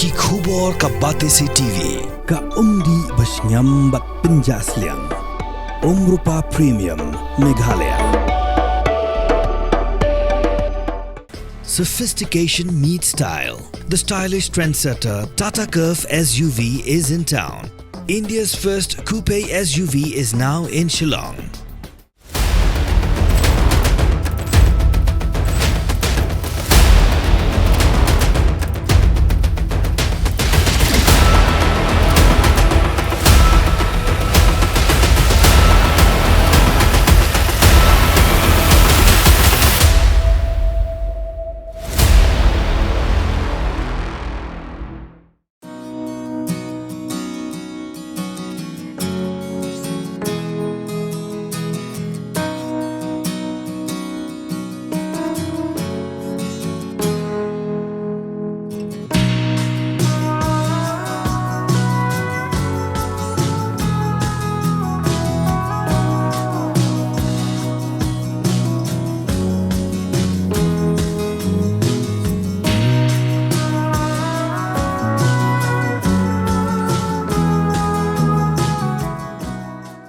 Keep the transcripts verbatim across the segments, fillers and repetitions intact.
Ki khubor ka Batesi T V, ka umdih ba shngiam bad pynjah sliang. Umrupa Premium, Meghalaya. Sophistication meets style. The stylish trendsetter Tata Curvv S U V is in town. India's first coupe S U V is now in Shillong.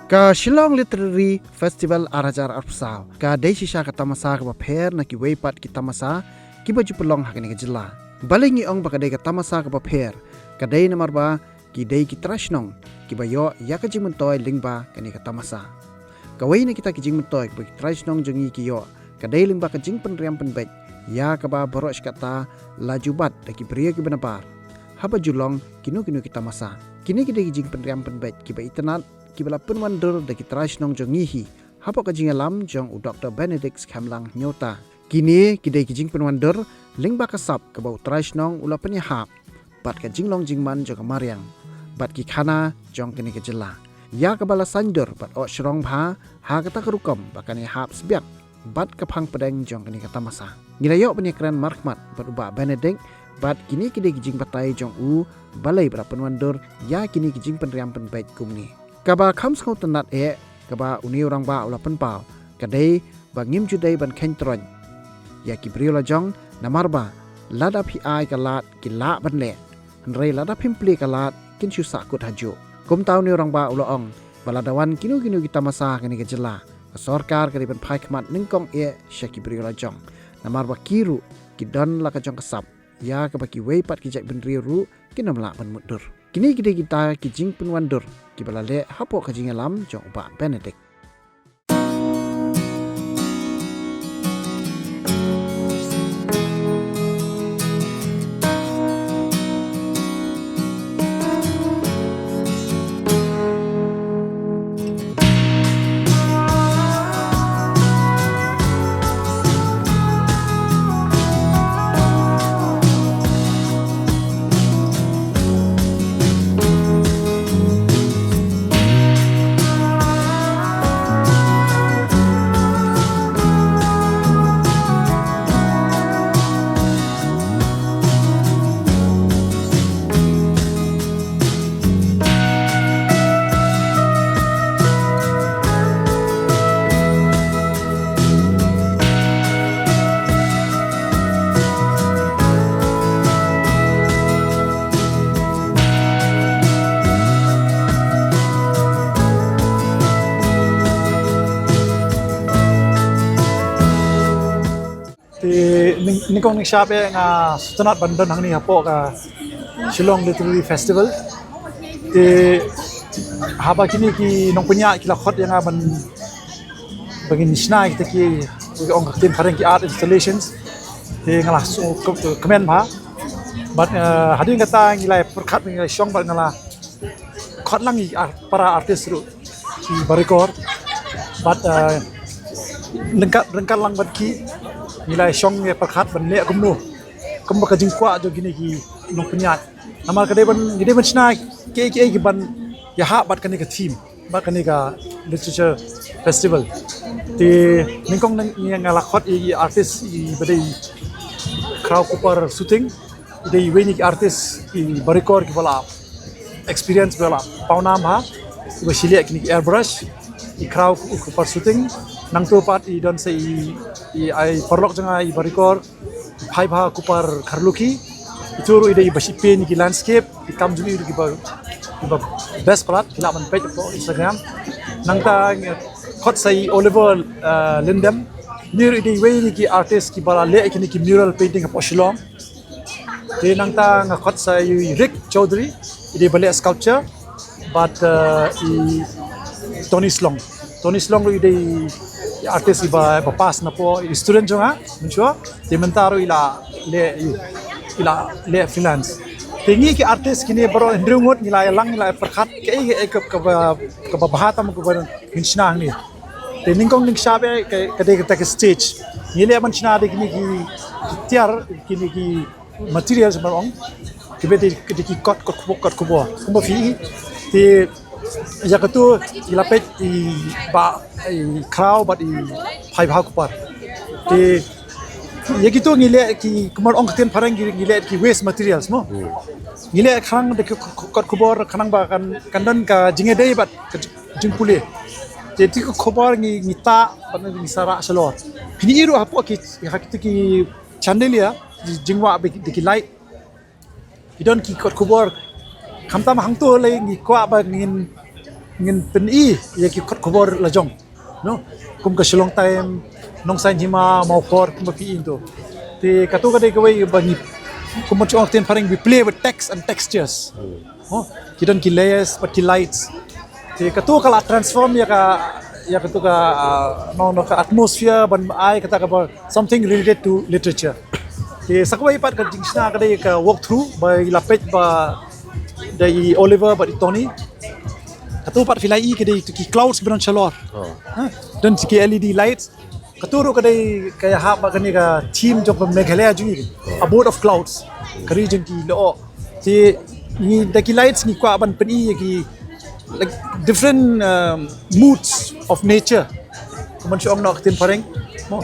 Ka Shillong Literary Festival ar hajar arphew saw ka dei shisha ka tamasa kaba pher na kiwei pat ki tamasa kiba ju pynlong ha kane ka jylla. Balei ngi ong ba ka dei ka tamasa kaba pher? Ka dei namar ba ki dei ki trai shnong kiba ïoh ïa ka jingmyntoi lyngba kane ka tamasa. Kawei na kita ki jingmyntoi kiba ki trai shnong jong ngi ki ïoh ka dei lyngba ka jingpynriam pynbeit ïa kaba baroh shi katta la ju bat da ki briew kiba nabar haba ju long kino kino ki tamasa. Kine ki dei ki jingpynriam pynbeit kiba itynnad kiba la pynwandur da ki trai shnong jong ngi hi hapoh ka jingïalam jong u Doktor Benedict Khemlang Hynñiewta. Kine ki dei ki jingpynwandur lyngba ka sap kaba u trai shnong u la pynïahap bad ka jinglong jingman jong ka mariang bad ki khana jong kane ka jylla, ïa kaba la saiñdur bad oh shrong bha ha kata ka rukom ba kan ïahap sbiak bad ka phang pdeng jong kane ka tamasa. Ngi la ïoh ban ïakren markhmat bad u Bah Benedict bad kine ki dei ki jingbatai jong u balei ba la pynwandur ïa kine ki jingpynriam pynbeit kumne. Kaba kham sngewtynnad eh kaba une u rangbah u la pynpaw ka dei ba ngim ju dei ban kheiñ troiñ ïa ki briew lajong, namar ba lada phi ai ka lad ki lah ban leh, hynrei lada phim plie ka lad kin shu sahkut hajuh. Kumta une u rangbah u la ong ba lada wan kino kino ki tamasa ha kane ka jylla, ka sorkar ka dei ban phai khmat nyngkong eh sha ki briew lajong, namar ba ki ruh ki don la ka jong ka sap ïa kaba kiwei pat ki jaitbynriew ruh kin ym lah ban mutdur. Kine ki dei kita ki jingpynwandur kiba la leh hapoh ka jingïalam jong u Bah Benedict. Te nyngkong nyngkong eh nga sngewtynnad ban don hangne hapoh ka Shillong Literary Festival. Te haba kine ki nongpynïaid ki la khot ïa nga ban, ba ngin shna kita ki, ong ka ktien phareng, ki art installations. Te nga la sngewkmen bha. Bad, eh, hadien kata ngi la pyrkhat, ngi la shong bad nga la khot lang ïa ki ar-, para artist ruh ki baroh. Bad, eh, ryngkat, ryngkat lang bad ki ngi la shong ïa pyrkhat ban leh kumno, kumba ka jingkwah jong kine ki nongpynïaid. Namar ka dei ban, ka dei ban shna kiei kiei kiban ïahap bad kane ka theme, bad kane ka literature festival. Te nyngkong nang ïa nga la khot ïa ki artist ïa ba dei Khraw Cooper Shooting. I dei iwei na ki artist i baroh kiba la experience, ba la pawnam ha, iba shylliah kine ki airbrush, i Khraw Cooper Shooting. Nangta pat i don sa i, i ai paralok jong nga i baroh, i Phaibha Cooper Kharlukhi, Ito ruh i dei ba shiphew ngut ki landscape, ki kam jong i ruh kiba, kiba best palat, ki lah ban peit hapoh Instagram. Nangta nga khot sa i Oliver, uh, Lindem. Ini ruh i dei wei na ki artist kiba la leh kine ki mural painting hapoh Shillong. Te nangta nga khot sa i Rick Chaudhary, i dei ba leh sculpture. Bad, uh, i Tony Slong. Tony Slong ruh i dei i artist iba, iba pass napoh, i student jong nga, mynshuwa. Te mynta ruh i la leh, i la leh freelance. Te ngi ki artist kine baroh hynriew ngut ngi la ïalang, ngi la pyrkhat kaei kaei kaba, kaba bha tam kaba ngin shna hangne. Te nyngkong nyngkong sha ba ka, ka dei kata ka stage. Ngi leh ban shna da kine ki, ki tiar, kine ki materials ban ong. Kiba dei, dei ki kot, kot khubor, kot khubor. Kumba phi i. Te ïa katu i la peit i ba i khraw bad i phai bha kupar. Te ïa kitu ngi leh ki, kumba ong ktien phareng ngi, ngi leh ki waste materials mo. Ngi leh khnang da ki kot khubor khnang ba kan, kan don ka jingïadei bad ka jingpule. Te ti ki khubor ngi, ngi tah bad ngi sa rah shalor. Phin i ruh hapoh ki, ha kitu ki chandelier, ki jingwah ba ki, da ki light. Ki don ki kot khubor. Khamtam hangto lei ngi kwah ba ngin, ngin pyni ïa ki kot khubor la jong. No? Kum ka Shillong Times, Nongsaiñ Hima, Mawphor, kumba phi i to. Te katu ka dei kawei ba ngi, kumba ong ktien phareng, we play with text and textures. Oh, ki don ki layers bad ki lights. Te katu ka la transform ïa ka, ïa katu ka, ah, no, no, ka atmosphere ban ai kata kaba something related to literature. Te sa kawei pat ka jingshna ka dei ka walkthrough ba i la peit ba da i Oliver bad i Tony. Katu pat phi la i ka dei tu ki clouds ba don shalor. Oh. Ha? Don ki L E D lights. Katu ruh ka dei ka ïahap bad kane ka theme jong ka Meghalaya jong ngi. Abode of Clouds. Ka ri jong ki lyoh. Te ngi da ki lights ngi kwah ban pyni ïa ki, like, different, um, moods of nature. Kumba shu ong noh ktien phareng. Mo,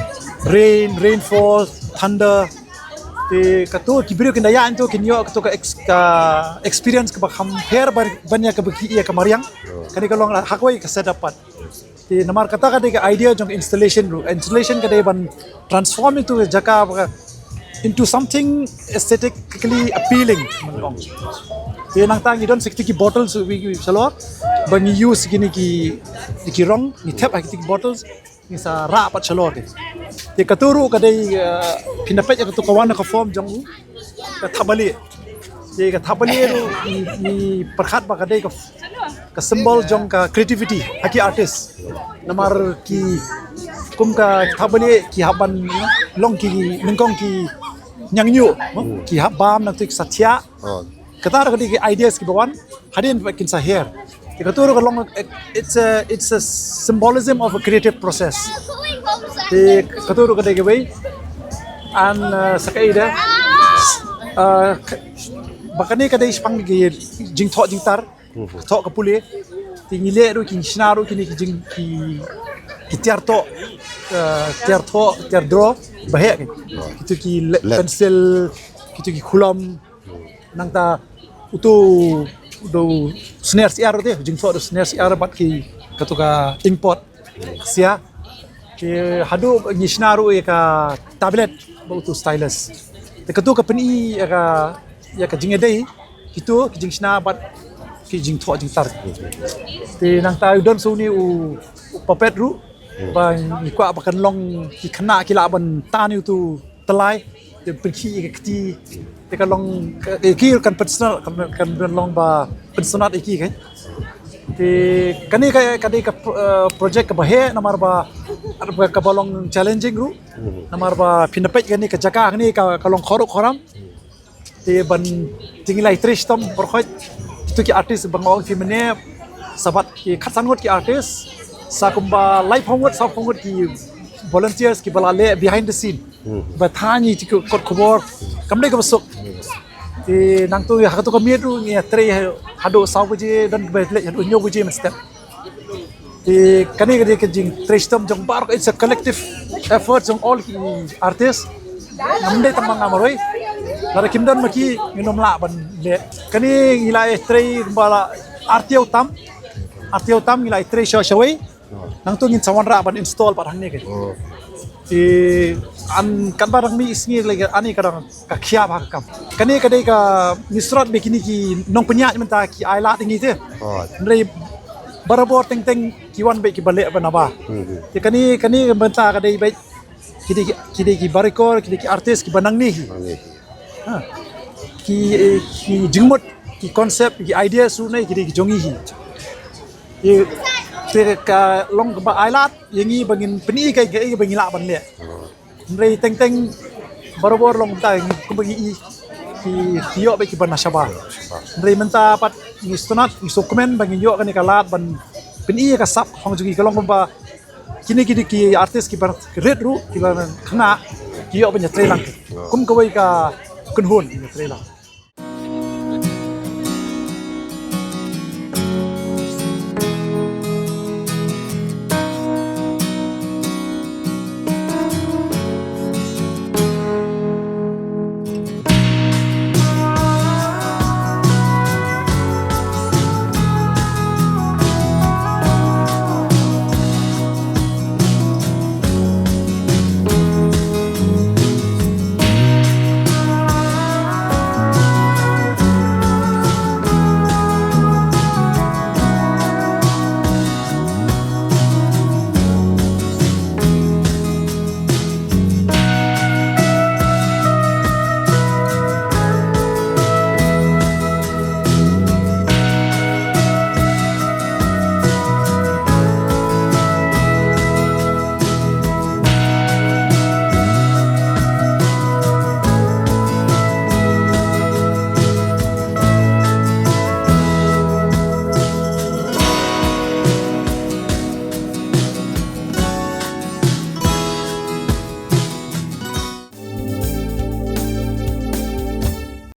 rain, rainfall, thunder. Te katu ki briew kin da ïa ntu kin ïoh katu ka ex-, ka experience kaba kham pher ban, ban ïa kaba ki ïa ka mariang. Kane ka long ha kawei ka setup pat. Te namar kata ka dei ka idea jong ka installation ruh. Installation ka dei ban transform into ka jaka ba ka, into something aesthetically appealing. Te nangta ngi don sa kiti ki bottles wi, wi shalor. Ba ngi use kine ki, ki rong, ngi thep ha kiti ki bottles. Ngi sa rah pat shalor te. Te katu ruh ka dei, uh, phin da peit ïa katu ka wan ka form jong u. Ka thapbalieh. Te ka thapbalieh ruh ngi, ngi pyrkhat ba ka dei ka, ka symbol jong ka creativity ha ki artist. Namar ki kum ka thapbalieh ki hap ban long ki nyngkong ki ñiangñiuh, ki hap bam nangta ki sa thiah. Oh. Kata ruh ka dei ki ideas kiba wan hadien ba kin sa hiar. Te katu ruh ka long, it's a, it's a symbolism of a creative process. Te katu ruh ka dei kawei. And, uh, sa kaei de, uh, ka, ba kane ka dei shaphang ki jingthoh jingtar, thoh ka pule. Te ngi leh ruh ki, ngi shna ruh kine ki jing, ki, ki tiar thoh, uh, tiar thoh, tiar draw ba heh ki. Kitu ki le-, pencil, kitu ki khulom. Nangta utu u snier syiar te, jingthoh u snier syiar bad ki katu ka inkpot. Sia. Te haduh ngi shna ruh ïa ka tablet bad utu stylus. Te katu ka pyni ïa ka, ïa ka jingïadei kitu ki jingshna bad ki jingthoh jingtar. Te nangta u don sa une u, u puppet ruh ba ngi kwah ba kan long ki khynnah ki lah ban tan ïa utu tyllai, te pynkhih ïa ka kti, te ka long, ka, ïa ki kan pynsngew, kan, kan long ba pynsngew ïa ki kan. Te kane ka, ka dei ka pro-, eh, project kaba heh namar ba, ba kaba long challenging ruh. Namar ba phin da peit kane ka jaka hangne ka, ka long khorok khoram. Te ban, te ngi la ïatrei shitom baroh khoit. Kitu ki artist ba nga ong phi mynne, sa bat ki khatsan ngut ki artist, sa kumba laiphew ngut, sawphew ngut ki volunteers kiba la leh behind the scene. Ba thani ti ki kot khubor kam dei kaba suk. Te nangtu ha katu ka miet ruh ngi ïatrei haduh saw baje, don ba leh haduh hynñiew baje mynstep. Te kane ka dei ka jingtrei shitom jong baroh, it's a collective effort jong all ki artist. Ngam dei tang ma nga marwei. Lada kim don ma ki ngin ym lah ban leh. Kane ngi la ïatrei kumba la artiew tam. Artiew tam ngi la ïatrei sha shawei. Nangtu ngin sa wanrah ban install pat hangne kane. Te an kan ba dang mih sngi lei, ani ka dang ka khia ba ka kam. Kane ka dei ka misrot be kini ki nongpynïaid mynta ki ai lad ngi te. Hynrei barabor teng teng ki wan be ki ba leh ba naba. Te kane kane mynta ka dei be ki dei ki dei ki barekor, ki dei ki artist ki ba nangne hi. Ki ki jingmut, ki concept, ki idea su ne ki dei ki jong ngi hi. Te ka long ba ai lad ïa ngi ba ngin pyni ka ka ba ngi lah ban leh. Hynrei teng teng barabor long ta ngi kumba ngi i ki ïoh ba ki ban na shabar. Hynrei mynta pat ngi sngewtynnat, ngi sngewkmen ba ngi ïoh kane ka lad ban pyni ka sap hong jong ngi ka long ba kini ki dei ki artist ki ba rit ruh ki ba khynnah ki ïoh ban ïatreilang kum kawei ka kynhun ïatreilang.